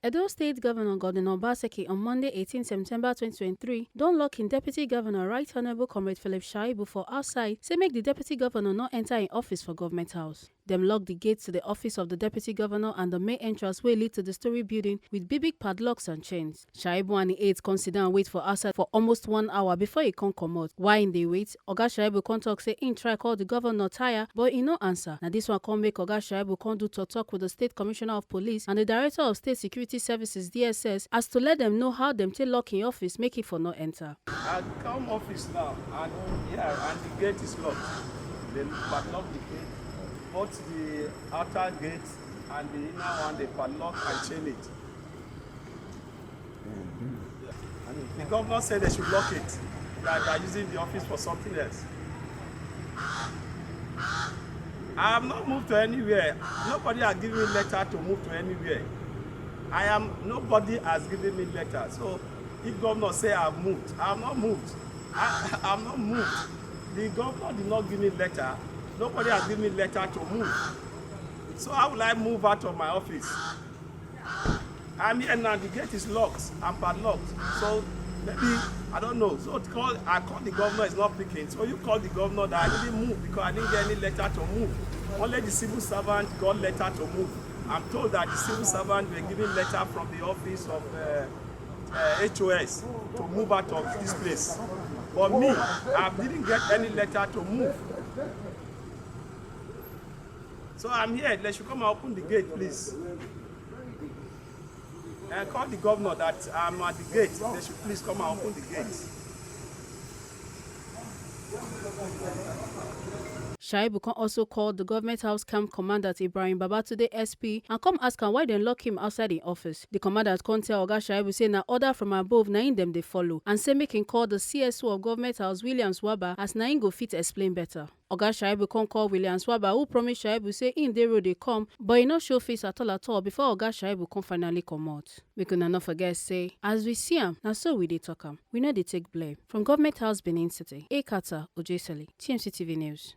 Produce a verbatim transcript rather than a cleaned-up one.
Edo State Governor Godwin Obaseki on Monday, eighteen September twenty twenty-three, don lock im Deputy Governor, Right Honourable Comrade Philip Shaibu, for outside, say make the Deputy Governor no enter im office for Government House. Dem lock the gate to the office of the Deputy Governor and the main entrance wey lead to the story building with big big padlocks and chains. Shaibu and im aides come sit down wait for outside for almost one hour before e come comot. While im dey wait, Oga Shaibu come talk say im try call the governor tire, but e no answer. Na this one come make Oga Shaibu come do talk talk with the State Commissioner of Police and the Director of State Security Services, D S S, as to let dem know how dem take lock im office make e for no enter. I come office now, and yeah, and the gate is locked. They padlock the gate, both the outer gate and the inner one, they padlock and chain it. The governor said they should lock it, that they are using the office for something else. I have not moved to anywhere. Nobody has given me letter to move to anywhere. I am, nobody has given me letter. So if governor say I have moved, I have not moved. I, I have not moved. The governor did not give me letter. Nobody has given me letter to move. So how will I move out of my office? I'm here now. The gate is locked and padlocked. So maybe, I don't know. So call, I call the governor, is not picking. So you call the governor that I didn't move because I didn't get any letter to move. Only the civil servant got letter to move. I'm told that the civil servant were given letter from the office of uh, uh, H O S to move out of this place. But me, I didn't get any letter to move. So I'm here. They should come and open the gate, please. And call the governor that I'm at the gate. They should please come and open the gate. Shaibu come also call the government house camp commandant, Ibrahim Babatunde, S P, and come ask am why dem lock him outside im office. The commandant come tell Oga Shaibu say na order from above na im dem dey follow, and say make im call the C S O of government house, Williams Waba, as na im go fit explain better. Oga Shaibu come call Williams Waba, who promise Shaibu say im dey road dey come, but e no show face at all at all before Oga Shaibu come finally comot. Make una no forget say, as we see am, na so we dey talk am. We no dey take blame. From Government House, Benin City, Ekata Ojesele, T M C T V News.